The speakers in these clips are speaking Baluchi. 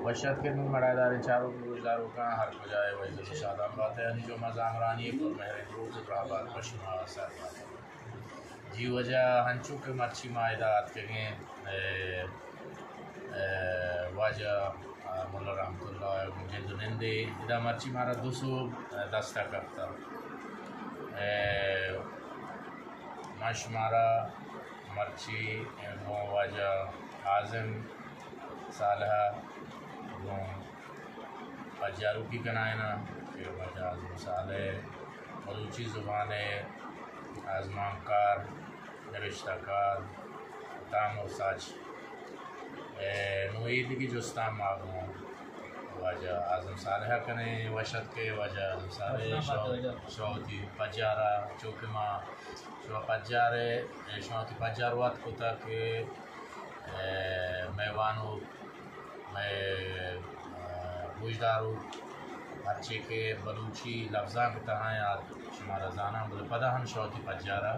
وش اتکے منی مڑاہداریں چاروک گوشداروکاں، ہر کجا ئے وش دل ءُ شادان بات ئے۔ انچو ما زامرانی پر مہریں روچ ءِ دراہ بات پہ شما سر بات۔ جی واجہ، انچو کہ مرچی ما ادا اتکگیں، اے، اے، واجہ، آ، ملا رحمت اللہ ءِ گوں جند ءُ نندے، ادا مرچی مارا دو سوب، اے، دست ءَ کپتہ۔ اے، ما شمارا مرچی گوں واجہ اعظم صالح ءَ گوں پجاروکی کنائیناں کہ واجہ اعظم صالح بلوچی زبان ءِ آزمانکار، نبشتہ کار، تامر ساچ۔ اے، نوں اے دگہ جستاں ما گوں واجہ اعظم صالح ءَ کنیں۔ وش اتکے واجہ اعظم صالح، شما وتی پجار ءَ، چو کہ ما شما پجار ءَ، شما وتی پجار وت کتگ کہ، اے، مئے وانوک، مئے، اے، گوشداروک، ہرچی کہ بلوچی لبزانک ءِ تہا اَنت، شمارا زاناں، بلے پدا ہم شما وتی پجار ءَ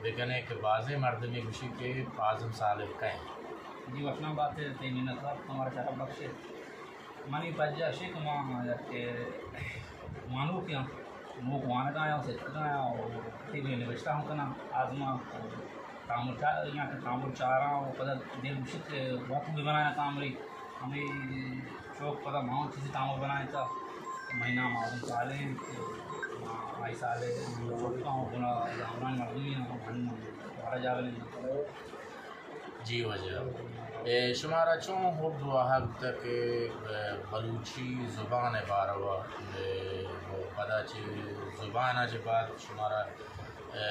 بکنے کہ بازیں مردمے گوشی کہ اعظم صالح کئے اِنت۔ جی، وشنام بات ئے، تئی منت وار، تو مارا شرپ بخشے۔ منی پجار اِش کہ ما یک وانوکے آں، نوک وانگ ءَ آں، سچکگ ءَ آں، اور تئی نبشتہ ہم کناں، آزمانک، تامر چا-، یا کہ تامر چاراں، اور پدا دل گوشی کہ وت بہ بنائیں تامرے۔ ہمے شوق پدا ما ہم چیزے تامر بنائینتہ۔ منی نام اعظم صالح اِنت، ما آئی صالح، من چوکاں، گنا زامران مردمی آں، من وارا جاگہ نہ۔ جی واجہ، اے، شمارا چون حب واہگ بوتہ کہ، اے، بلوچی زبان ءِ باروا، اے، پدا چہ زبان ءَ چہ بعد شمارا، اے،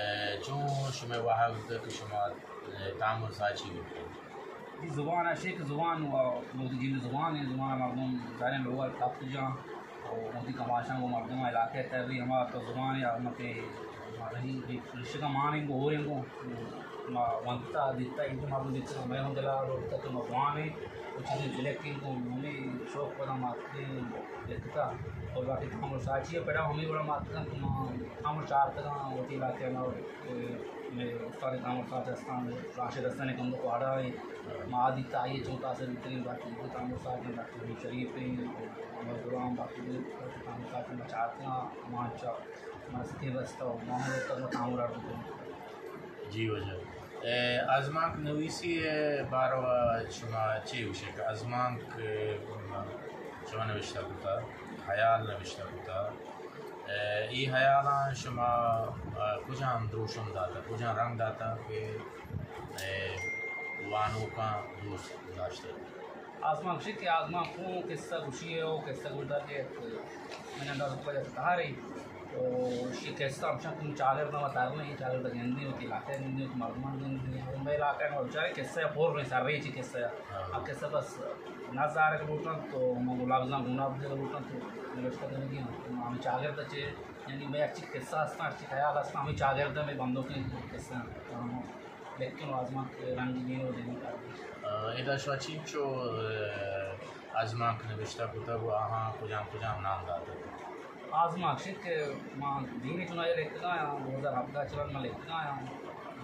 چون شمئے واہگ بوتہ کہ شما، اے، تامر ساچی بکنے؟ جی، زبان ءَ شک زبان و موتی جند زبان اِنت، زبان ءَ مردم ظاہریں لوگ ءَ کپت جاں۔ و وتی کماشاں گوں مردماں علاقہ ءِ تری ہما تو زبان یا متے مارا ہی ریشگاں مان اِنت گوں ہور اِنت گوں ما ونتا دیتا اِنت، مردم دیتا، مئے ہم دل ءَ لوٹتا کہ ما بوانیں و چیزے بلکیں گوں ہمے شوق پدا ما اتکیں لکھتا۔ اور باقی تامر ساچی ءِ پڑا ہمے وڑا ما اتکاں کہ ما تامر چارتگاں وتی علاقہ ءَ ما، اے، مئے استاد تامر ساچ استان راشد حسن ءِ کمبک واڑا اِنت۔ ما آ دیتا آئی ءَ چون تاثر بیتگیں، باقی تامر ساچ اِنت، ڈاکٹر حبیب شریف اِنت، محمد غلام، باقی تامر ساچ ما چارتگاں، ما چا، ما سکے بستہ و ما ہم لوٹتگ ما تامر آرت بکنیں۔ جی واجہ۔ اے، آزمانک نویسی ءِ باروا شما چے گوشے کہ آزمانک، اے، شما نوشتہ کتا، خیال نوشتہ کتا، اے، اے ہیالاں شما، اے، کجام دروشم داتا، کجام رنگ داتا کہ، اے، وانوکاں دوست داشتہ؟ آزمانک گوشیت کہ آزمانک اوں قصہ گوشی ءُ قصہ گوشدار کہ من انداز پہ تہارے، او اشی قصہ ہمشاں کہ چاگرد ما ترنے، چاگرد گندیں، وتی علاقہ گندیں، وتی مردمان گندیں، او مئے علاقہ ما بچارے قصہ پر ایں، سر ریچی قصہ۔ ہاں۔ آ قصہ بس نظارگ لوٹاں تو من گوں لبزاں گناہ بدگ لوٹاں تو نوشتہ کنگی ہوں۔ تو ہمیں چاگرد چے، یعنی مئے ہرچی قصہ ہستاں، ہرچی خیال ہستاں، ہمیں چاگرد میں بندوکیں قصہ ہیں۔ تو ہم لیکن آزمانک رنگ دین و دین کار۔ آ، ادا شما چینچو، آ، آزمانک نوشتہ کتگ و آہاں کجام کجام نام داتگ؟ آزمانک شت کہ ما دینی چنائی لکھگا یا دو ہزار ہبدہ چلن ما لکھگا یا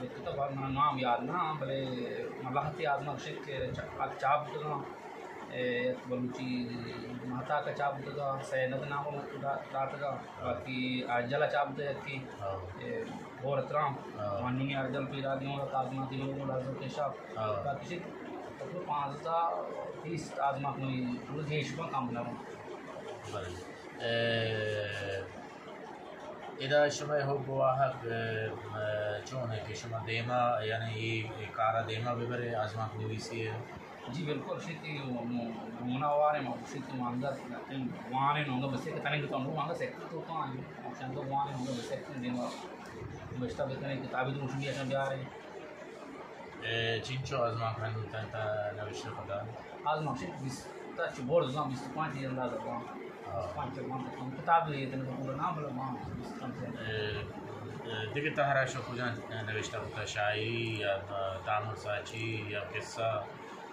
لکھتا بعد منا نام یاد نہ، بلے ما لہتے آزمانک شت کہ چ-، اک چاپ کتگا، اے، یک بلوچی ماہتاک ءَ چاپ بوتگ ءَ، سید ند نام ءَ دا-، داتگ ءَ، باقی ارجل ءَ چاپ بوتگ یکے، ہاں۔ اے، گور احترام، ہاں۔ مانونی ارجل پیدا دیوں ءَ آزمانک ءِ لوگ ءَ لازم پیش آ۔ ہاں۔ باقی چہ تقریباً پانزدہ بیست آزمانک منی روز گیش بن کم نہ بن۔ بلے۔ اے، ادا شمئے حب واہگ، اے، چون اِنت کہ شما دیما، یعنی اے، اے کار ءَ دیما ببرے، آزمانک نویسی ءَ؟ جی بالکل، شیتی مونا وارے ما شیتی ماندا وان اِنت، انگا بس کہ تنگ تو انگا سیکٹر تو کان، چند وان اِنت، انگا بس کہ دیما نوشتہ بکنے، کتابی تو مشمی اچھا بیارے۔ اے، چنچو آزمانک ہنو تنتا نوشتہ کتا؟ آزمانک شیت بیست تا چہ برز زان، بیست و پنچ اندازہ زان۔ ہاں۔ بیست و پنچ زان، کتاب یہ تنگا پورا نام بلا ما بیست و پنچ۔ اے، اے، دگہ تہرا شو کجا نوشتہ کتا، شاعری یا تامر ساچی یا قصہ؟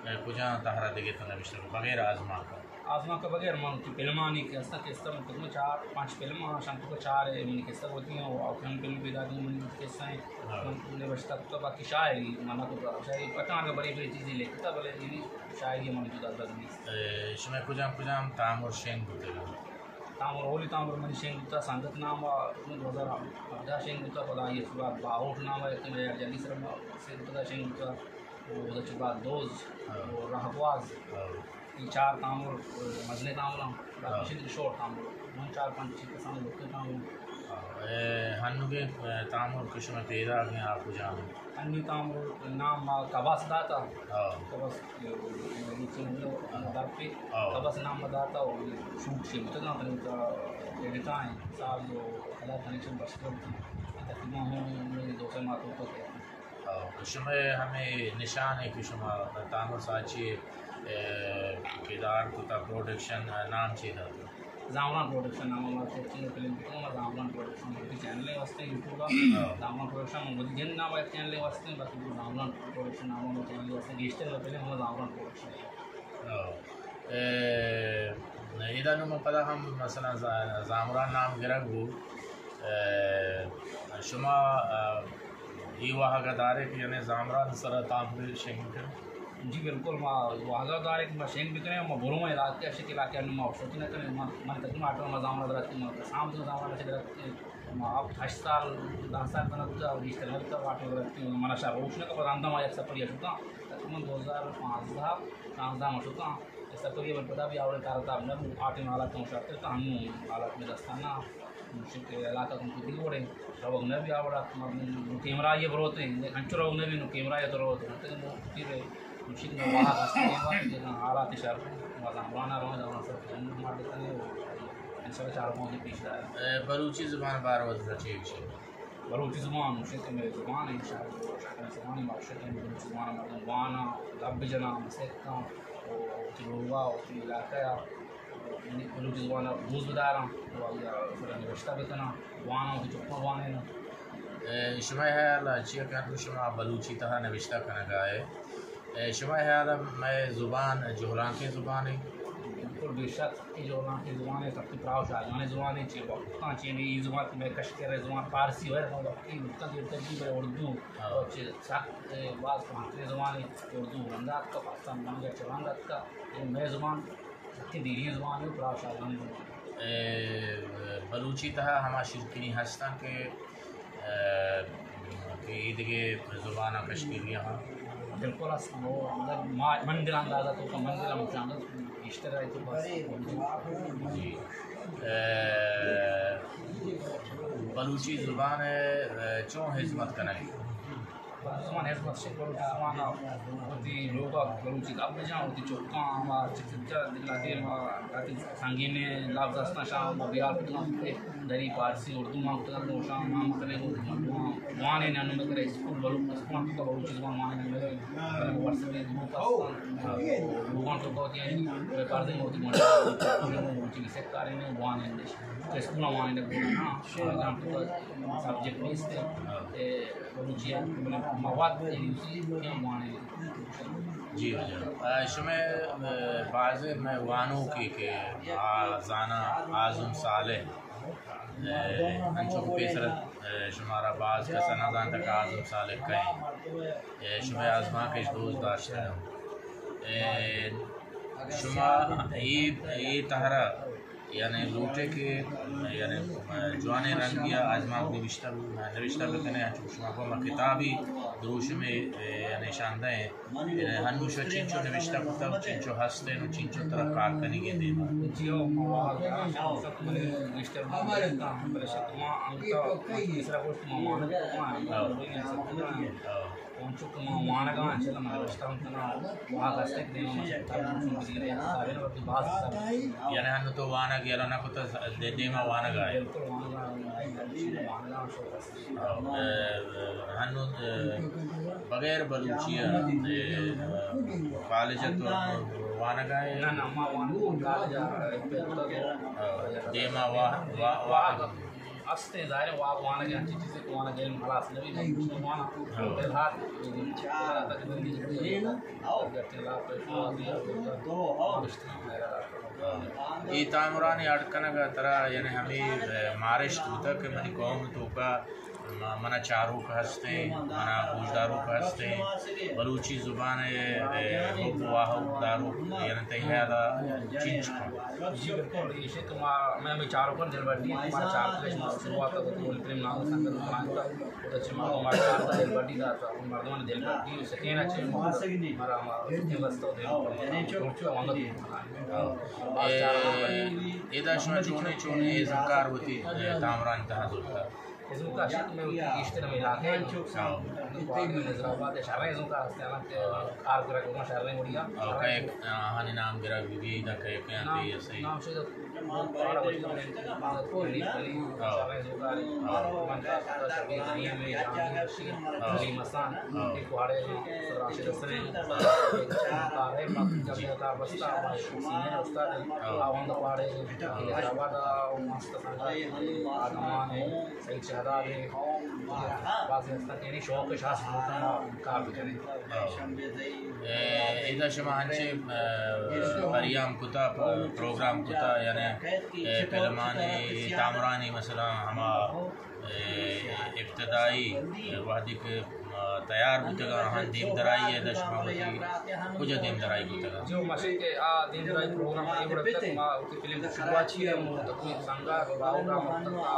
اے، کجام تہر ءَ دگہ تو نبشتہ کت بغیر آزمانک ءَ؟ آزمانک ءَ بغیر من وتی فلمانی کہ استاں، قصہ من تقریباً چار پنچ فلم آں، شان تو چار اے منی قصہ وتی آں، او کم فلم پیدا دی منی قصہ ایں۔ ہاں۔ من نبشتہ کت، باقی شاعری من نہ کت، شاعری پتہ نہ بڑی بڑی چیزیں لکھتا، بلے یعنی شاعری من جدا تر نیست۔ اے، شما کجام کجام تامر شنگ بوتگ؟ تامر، اولی تامر منی شنگ بوتا سنگت نام ءَ، دو ہزار ہبدہ شنگ بوتا، پدا آئی ءَ چہ بعد باہوٹ نام ءَ یک مئے جلی سر ما سے بوتا شنگ بوتا، او اودا چہ بعد دوز، ہاں۔ او رہگواز، ہاں۔ اے چار تامر، مزنیں تامر ہم، باقی ہاں۔ شد شور تامر، من چار پنچ چی کسان لوکیں تامر۔ ہاں۔ اے ہنوگیں، اے، تامر کہ شما پیدا گئے آپ جان؟ انی تامر نام ما کباس داتا۔ ہاں۔ کباس، اے، اے، اے، اے، درپے۔ ہاں۔ کباس نام ما داتا، او شوٹ شے بوتگاں، تنی تا ایڈیٹائیں، ساز و کلر کنیکشن بشتر بوتگاں۔ تقریباً ہمیں دو سه ماہ تو تک۔ ہاں۔ شما ہمیں نشان ہے کہ شما تامر ساچی، اے، کردار کتا پروڈکشن، اے، نام چی داتا؟ زامران پروڈکشن نام ہمارا چیک کنگ فلم کتگ، ہما زامران پروڈکشن وتی چینل ءِ واسطے یوٹیوب ءَ۔ ہاں۔ زامران پروڈکشن ہم وتی جند نام ءَ یک چینل ءِ واسطے، باقی زامران پروڈکشن نام ہما چینل ءِ واسطے گیشتر فلم ہما زامران پروڈکشن ءِ۔ ہاں۔ اے، ادا نوں من پدا ہم مثلاً ز-، زامران نام گرگ بو، اے، شما، اے، اے واہگ ءَ دارے کہ یعنی زامران سر ءَ تامرے شنگ کن؟ جی بالکل، ما واہگ ءَ داریں کہ ما شنگ بکنیں، ما برو ما علاقہ ءَ، شک علاقہ ءَ ما شوت نہ کنیں، ما، من تقریباً آٹھ ما زامران دراتکیں، ما سام تو زامران چہ دراتکیں، ما ہفت ہشت سال، دہ سال بنا بوتا، گیشتر نہ بوتا، آٹھ ما دراتکیں، منا شاہ روش نہ کپا، رندا ما یک سفر یا شوتاں، تقریباً دو ہزار پانزدہ، شانزدہ ما شوتاں، یک سفر یا من پدا بھی آوڑے تارا تاب نہ بو، آٹھ ما حالات ہوں شرتر تا ہنو حالات میں دستانا۔ مشک علاقہ کن کتی وڑے، روگ نہ بی آوڑا، مردم کیمرہ یہ بروتے، انچو روگ نہ بی نو کیمرہ یہ تو روتے، انتے نو پھر مشک نو واہ ہستے، حالات شر، بازاں بانا رو، دوران سر فلم مار دیتا نے، انشاءاللہ چار پانچ پیش دار۔ اے، بلوچی زبان بار وت چی چی؟ بلوچی زبان مشک میرے زبان ہے، انشاءاللہ زبان ہے، مشک بلوچی زبان مردم وانا، گپ جنا، مسکتا، او لوگا، او علاقہ، یعنی بلوچی زبان ءَ دوست بداراں، و آئی ءَ سر ءَ نبشتہ بکناں، واناں، وتی چکاں وانیناں۔ اے، شمئے ہیال ءَ چیا کہ انوں شما بلوچی تہا نبشتہ کنگ ءَ ئے؟ اے، شمئے ہیال ءَ مئے زبان جہلانکیں زبانے؟ بالکل، بے شک، اے جہلانکیں زبانے، سک پراہ و شاہگانیں زبانے، چہ وقتاں چہ اے زبان کہ مئے کشکر ءِ زبان فارسی ءَ، ہما وقتی وقتاں کہ ترجیح بہ اردو، ہاں۔ اور چہ سک، اے، باز پراہتریں زبانے، اردو رندا اتکا، پاکستان بنگ ءَ چہ رند اتکا، اے مئے زبان سکیں دیریں زبانے و پراہ شاہگانیں زبانے۔ اے، بلوچی تہا ہما شرکنی ہستاں کہ، اے، کہ ایدگہ زباناں کشکیری ہاں۔ بالکل ہستاں، او، مطلب، ما، من دل اندازہ تو کہ من دل ہم چاہتا گیشتر ہے تو بس۔ جی۔ اے، بلوچی زبان ءِ، اے، چون ہزمت کنگ؟ زبان ہزمت شے، بلوچی زبان ءَ وتی لوگ ءَ بلوچی گپ بجاں، وتی چکاں ہما چہ چہ دل ءَ دیم ءَ وتی سنگینیں لبز ہستاں، شاں ما بیال کتگاں کہ دری، پارسی، اردو مان کتگاں، نوں شاں ما مکنیں گوں وانیناں، نوں کرے اسکول، بلوچ اسکول مان کتگاں، بلوچی زبان وانیناں، بلے وٹسپ گروپ ہستاں، لوگاں تو کہتی ہیں، بے پردے موتی گونڈا، بلوچی سکاریں وانیناں، اسکول وانیناں، ہاں، جان تو سبجیکٹ نیست ہے، بلوچی ءَ مواد، یعنی اسی کیا مانے۔ جی واجہ۔ اے، شمئے، اے، بازیں مئے وانوکے کہ آ زاناں اعظم صالح، اے، انچو کہ پیسر، اے، شمارا باز کسا نہ زانتا کہ اعظم صالح کئے۔ اے، شمئے آزمانکش دوست داشتہ۔ اے، شما اے، اے تہرا یعنی لوٹے کہ یعنی جوانیں رنگی ءَ آزمانک نبشتہ، نبشتہ بکنے، انچو کہ شما گوں ما کتابی دروشمے، اے، یعنی شاندہ ایں، یعنی ہنوش چنچو نبشتہ کتگ، چنچو ہست ایں، چنچو ترا کار کنگی دیم ءَ۔ جی ہو، ما واہگ داراں، شما سک منی نبشتہ بلے شک ما انگتا، تیسرا گوشت ما وانگ، ما ہاں۔ انچو کہ ما وانگ ءَ آں، چلو ما نبشتہ ہم کناں، واہگ است کہ دیم ءَ ما چکر بزگریں، کاریں وقت باز کتاب۔ یعنی ہنو تو وانگ یلہ نہ کتہ، دے-، دیم ءَ وانگ ءَ ئے؟ بالکل وانگ ءَ، وانگ ءَ شوق است۔ اے، ہنو، اے، بغیر بلوچی ءَ، اے، کالج ءَ تو وانگ ءَ ئے؟ نہ، نہ، ما وانگ ءَ کالج ءَ، اے، دیم ءَ وا-، وا-، واہگ۔ ہستیں، ظاہر ہے، واب وانگ ءَ انچیں چیزے کہ وانگ ءَ علم ہلاس نہ بی، من گوشت واناں، فی الحال، فی الحال تقریباً اے تامرانی اڈ کنگ ءَ ترا یعنی ہمے، اے، مارشت بوتگ کہ منی قوم توکا م-، منا چاروک ہستیں، منا گوشداروک ہستیں، بلوچی زبان ءِ، اے، حب و واہگ داروک، یعنی تئی خیال ءَ چینچک انت؟ جی بالکل، ایشی کہ ما، مئے ہمے چاروکاں دلبڈی انت، مارا چارتگ، شما شروعات ءَ گوں فلم نام سنگت بنائینتا، تو چہ مردم مارا چارتا دلبڈی داتا، مردمانی دلبڈی و سکین ءَ چہ مارا ہما سکین بستا و دل چو ونگت بنائینتا۔ اے، ادا شما چونیں چونیں ازمکار وتی، اے، تامرانی تہا زرتا؟ ازمکار شک میں وتی گیشتر ہمے علاقہ ءَ، ہاں۔ نظرآباد ءَ شریں ازمکار ہستیں، حالانکہ کار کرا گوما شریں گڑیا۔ ہاں، کئے آہانی نام گرگ بی، ادا کئے کئے نام، تئی ہستیں؟ نام شد پارا وتی شریں ازمکار، من کا شبیر غنی میں جہانگیر رشید، علی مسان، ایک کوہاڑے صدر راشد حسن، کار ہے، باقی جب کار بستا، سینئر استاد، آوند کوہاڑے، حیدرآباد، ماسٹر آدمان، سعید شہداد، بعضی ہستاں کہ یعنی شوق ءَ شاس بوتن کار بکنیں۔ اے، ادا شما انچیں، اے، پریام کتا، پ-، پروگرام کتا، یعنی، اے، فلمانی، تامرانی، مثلاً ہما، اے، ابتدائی وہدی کہ، اے، تیار بوتگا، ہن دیم درائی ادا شما وتی کجا دیم درائی بوتگا؟ جو مشکل کہ آ دیم درائی پروگرام اے وڑ تک ما فلم شروعات چی ہم تقریب سنگا باہو ڈرامہ تک آ،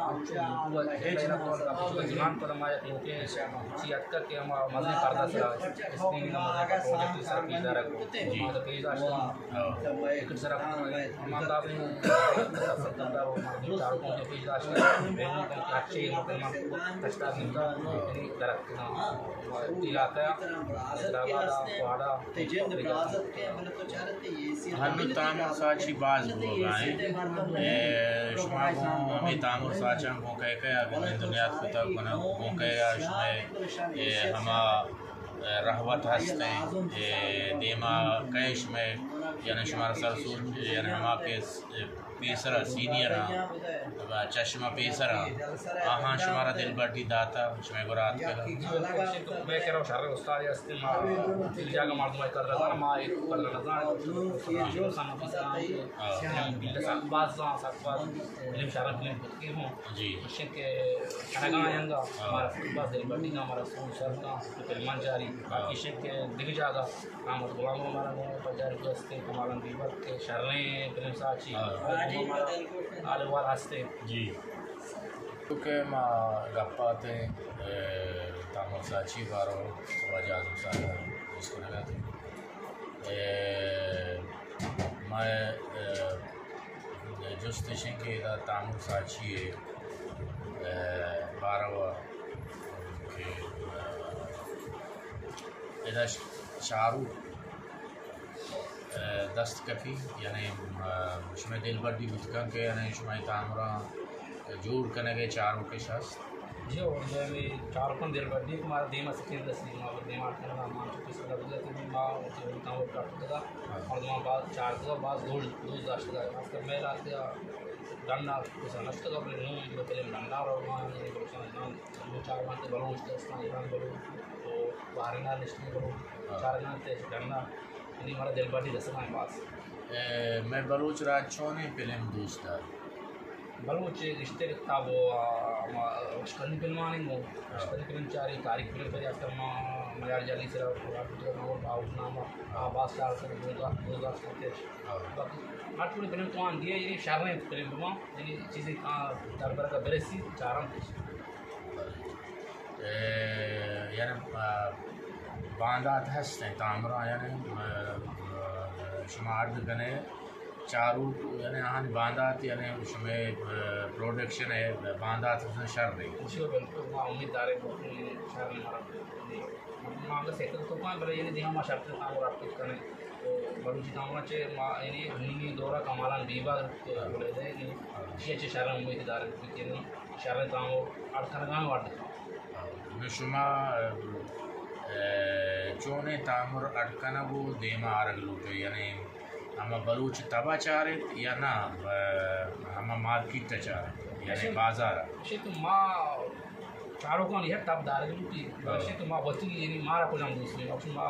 انچو یوٹیوب چینل ءَ تو ہم انچو زمان پر ما یک لوکے چی اتکا کہ ہما مزنیں پردہ سرا اسکرین ءَ مزنیں پروجیکٹ سرا پیش دارگ بوت۔ جی۔ ما پیش داشت۔ ہاں۔ ٹکٹ سرا ہما اندازیں ستر ہزار مردم چاروکاں پیش داشت۔ ہر چیز مردم تشتار نمتا درک علاقہ، حیدرآباد، کوہاڑا، ہنو تامر ساچی باز بوگا ایں۔ اے، شما گوں ہمے تامر ساچاں گوں کئے کئے ءَ گند نیاد کتگ، گوں، گوں کئے ءَ شمئے، اے، ہما، اے، رہوت ہستیں، اے، دیما کئے شمئے، یعنی شمارا سرسوج، یعنی ہما کہ پیسر ءَ سینئر آں، چہ شما پیسر آں، آہاں شمارا دلبڈی داتا، شمئے گورا اتکگ؟ مئے کرا شر استادے ہستیں، ما دل جاگہ مردم ءَ قدر نہ زاناں، ما اے قدر نہ زاناں، سک باز زاناں، سک باز فلم شر فلم کتگی ہوں۔ جی۔ گوشیں کہ کنگا آیاں گا، ہاں۔ مارا باز دلبڈی گا، مارا سوچ سر کا، فلمان جاری، ہاں۔ باقی شک کہ دگہ جاگہ احمد غلام ہمارا گوں پجاری کو ہستیں، کمالان بیبر کہ شریں فلم ساچی، ہاں۔ ہمارا حال احوال ہستیں۔ جی۔ تو کہ ما گپ آتیں، اے، تامر ساچی بارو واجہ اعظم صاحب اس کو لگا تھے۔ اے، مئے، اے، جست اش انت کہ ادا تامر ساچی ءِ، اے، باروا کہ، اے، ادا چاروک، اے، دست کپی، یعنی، اے، شمئے دلبڈی بوت کنت کہ یعنی شمئے تامراں جوڑ کنگ ءِ چاروکش ہست؟ جی، اور جو ہمیں چاروکاں دلبڈی کہ مارا دیما سکین رسی، ما دیما کنگا مان چکے سر لگا کہ ما تامر کٹ کتگا، ہاں۔ مردماں باز چارتگا، باز دوست، دوست داشتگا۔ خاص کر مئے علاقہ ڈنّا کسا نشتگا، بلے نوں بہ فلم ڈنّا رو ما یعنی بلوچستان، نام دو چار ماہ بلوچ دستان ایران بلوچ تو بحرین نشتگی بلوچ، ہاں۔ چارگان تے ڈنّا، یعنی مارا دلبڈی رسگا باز۔ اے، مئے بلوچ راج چونیں فلم دوست دار؟ بلوچ گیشتر تاب و، آ، ما اشکنی فلمانی گوں، ہاں۔ اشکنی فلم چاری، تاریخ فلم چاری، آج کل ما میار جالی سرا پروگرام کتگ، ما اور باہوٹ نام آ، آ، باز چار سر دوزا، دوزا سر تیش۔ ہاں۔ باقی ہر چوڑی فلم توان دیے، یعنی شریں فلم بما، یعنی چیزی آ، دربر کا برسی، چارم تیش۔ اے، یعنی، آ، باندات ہستیں، تامرا، یعنی، آ، آ، شما عرض کنے، چاروک، یعنی آہانی باندات، یعنی شمئے، اے، پروڈکشن ءِ باندات بزاں شر بیت۔ جی بالکل، ما امید داریں کہ شر نہ رب۔ ما اگاں سیکل تو پائیں، بلے یعنی دیما ما شرط تامر اپیت کنیں۔ تو بلوچی تامر چہ ما یعنی نیمی دورا کمالان بیبا، ہاں۔ بلے دے، یعنی، ہاں۔ چی اچھے شر امید داریں کہ یعنی شر تامر اڑ کنگان وارد۔ نو شما، اے، چونیں تامر اڈ کنگ و دیما آرگ لوٹے، یعنی ہما بلوچ تب ءَ چار ایت یا نہ، ب-، ہما مارکیٹ ءَ چار ایت، یعنی بازار ءَ؟ اشی تو ما چاروکانی یک تب دارگ لوٹی، اشی تو ما وتی، یعنی مارا کجام دوست نہیں، ما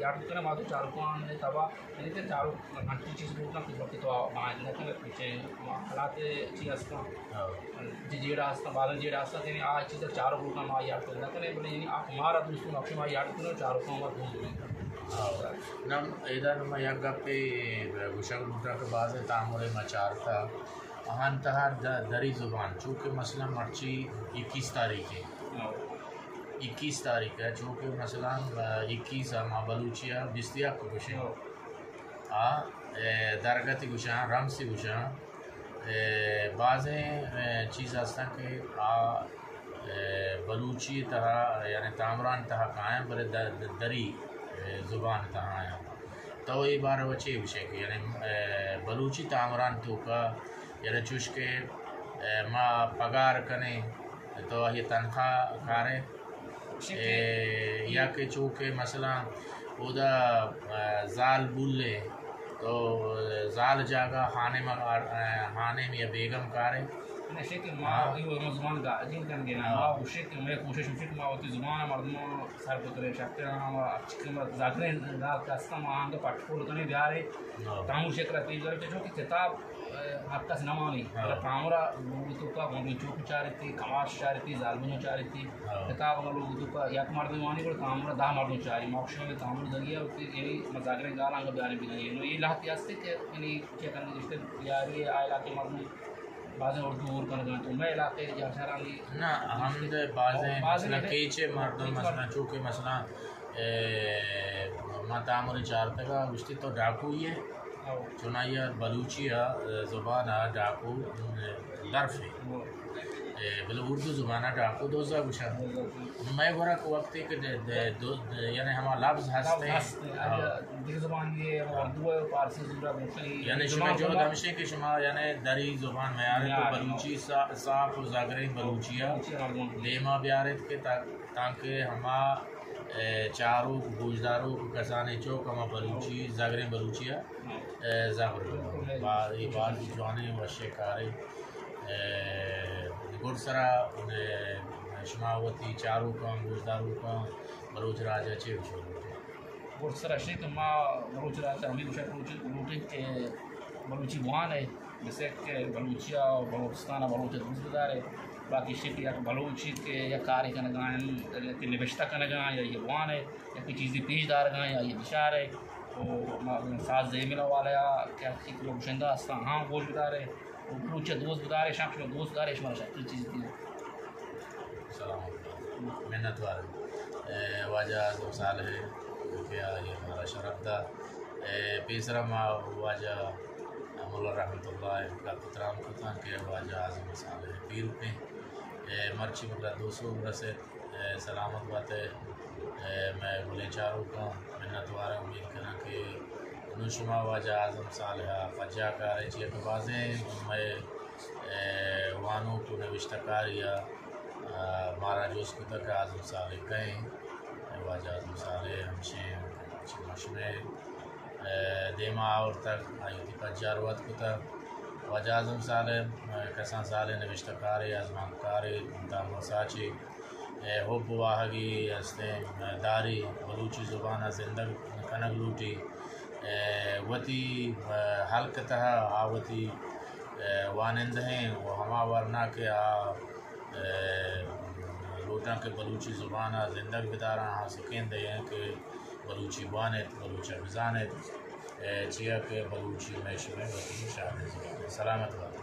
یاد کنیں ما تو چاروکان تب ءَ یعنی کہ چاروک ہنچی چیز لوٹاں کہ وقت تو باید نہ کنگ، پیچھے ما حالات چی ہستاں، جی جیڑا ہستاں، بازن جیڑا ہستاں، یعنی آ چیز چاروک لوٹاں ما یاد کنگ نہ کنیں، بلے یعنی آ مارا دوستوں، اکشے ما یاد کنیں، چاروکاں ما دوست بیں۔ نم ایدا نما یک گپے گوشگ لوٹاں کہ بازیں تامرے ما چارتا، آہان تہا د-، دری زبان، چونکہ مثلاً مرچی اکیس تاریخ ہے، اکیس تاریخ ہے، چونکہ مثلاً اکیس ما بلوچی ءَ بیست یک گوشیں۔ آ، اے، درگتی گوشاں، رمسی گوشاں، اے، بازیں، اے، چیز ہستاں کہ آ، اے، بلوچی تہا، یعنی تامران تہا کایاں، بلے د-، د-، دری، اے، زبان تہا آیاں۔ تو اے بارہ ءَ چے گوشے کہ یعنی، اے، بلوچی تامران توکا، یعنی چوش کہ، اے، ما پگار کنیں، تو آئی تنخواہ کارے؟ اے، یا کہ چو کہ مثلاً اودا، اے، زال بولے تو زال جاگہ خانم، اے، خانم یا بیگم کارے؟ نشے کہ ما ہاں۔ اے ہم زبان گا-، جن کن گے نا، ہاں۔ ما گوشے کہ مئے کوشش ہمیش کہ ما وتی زبان مردم سر بترے شکتے نا، ما اچ کہ ما زاگریں گال کستم آنگا پٹ پول کنی بیارے۔ ہاں۔ تامو شکل پیش دارے، چو کہ کتاب ہر کس نہ وانی، ہاں۔ بلے تامرا لوگ توکا گونڈو چوک چارتی، کماش چارتی، زالبول چارتی۔ ہاں۔ کتاب اگاں لوگ توکا یک مردم وانی، بلے تامرا دہ مردم چاری۔ ما گوشاں کہ تامر دریا ہوتی، یعنی مزاگریں گالاں اگاں بیاریں بنا۔ نو اے لہتے ہستے کہ یعنی چے کنگ گشتے یاری آ علاقے مردم بازیں اردو ہور کنگ انت۔ تو مئے علاقے جاشارانی نہ، ہمد بازیں بازیں مثلاً کیچے مردم کیچ مثلاً مردم۔ چو کہ مثلاً اے، ما تامرے چارتگا گوشتی تو ڈاکو ئے۔ ہو۔ چونائی ءَ بلوچی ءَ، اے، زبان ءَ ڈاکو، اے، لرف اے۔ ہو۔ اے، بلے اردو زبان ءَ ڈاکو دزا گوشاں۔ دزا۔ مئے گورا کہ وقتے کہ دے-، دے-، دو-، دے-، یعنی ہما لفظ ہستے۔ لفظ ہستے۔ ہاں۔ اگہ دگہ زبان ئے، ہاں۔ اردو ئے، فارسی زبان ئے، یعنی شما جہد ہمشے کہ شما یعنی دری زبان میارے تو یعنی بلوچی صا-، صاف و زگریں بلوچی ءَ بلوچی ءَ مردم۔ دیما بیاریت کہ تا-، تانکہ ہما اے، چاروک، گوشداروک، کسانیں چوک ہما بلوچی، زگریں بلوچی ءَ، اے، زبر بہ باں۔ با-، اے باز جوانیں وشیں کارے۔ اے، گڈ سرا، اے، شما وتی چاروکاں، گوشداروکاں، بلوچ راج ءَ چے گوشگ لوٹ ئے؟ گڈ سرا شے کہ ما بلوچ راج ءَ ہمے گوشگ لوٹ-، لوٹیں کہ بلوچی بوان ئے، بسے کہ بلوچی ءَ، بلوچستان ءَ بلوچ ءَ دوست بدار ئے۔ باقی شے کہ یک بلوچے کہ یک کارے کنگا انت، کہ نبشتہ کنگا یا یہ بوان ئے، یا کہ چیزے پیش دارگا یا یہ بشار ئے، تو ما ساز زیمل والا یا کہ ہر چیز کہ گشندہ ہستاں، ہاں گوش بدار ئے، و بلوچ ءَ دوست بدار ئے، شاک شما دوست دار ئے، شما شاک چیز دیں۔ سلامت بات۔ منتوار۔ اے، واجہ اعظم صالح کہ آئی ہمارا شرف دا۔ اے، پیسرا ما واجہ ملا رحمت اللہ ءَ گپ تران کتاں کہ واجہ اعظم صالح پیرکیں۔ اے، مرچی مطلب دو سو برسے۔ اے، سلامت بات ئے۔ اے، مئے گلیں چاروکاں منتوار، امید کناں کہ نوں شما واجہ اعظم صالح ءَ پجا کارے، چیا کہ بازیں مئے، اے، وانوک و نوشتہ کاری ءَ، اے، مارا جست کتگ کہ اعظم صالح کئے ایں؟ اے، واجہ اعظم صالح ہمشیں، ہمشیں مشمے، اے، دیما آورتگ، آئی وتی پجار وت کتگ۔ واجہ اعظم صالح، اے، کسان سالیں نوشتہ کارے، ازمانکارے، تامر ساچے۔ اے، حب واہگی ہستیں، اے، داری، بلوچی زبان ءَ زندگ کنگ لوٹی۔ اے، وتی، اے، حلق ءِ تہا آ وتی، اے، وانندہیں و ہما ورنا کہ آ، اے، لوٹاں کہ بلوچی زبان ءَ زندگ بداراں، آ سکین دئیں کہ بلوچی بوانیت، بلوچ ءَ بزانیت، اے، چیا کہ بلوچی مئے شمئے وطنی شاعریں زبان۔ سلامت بات۔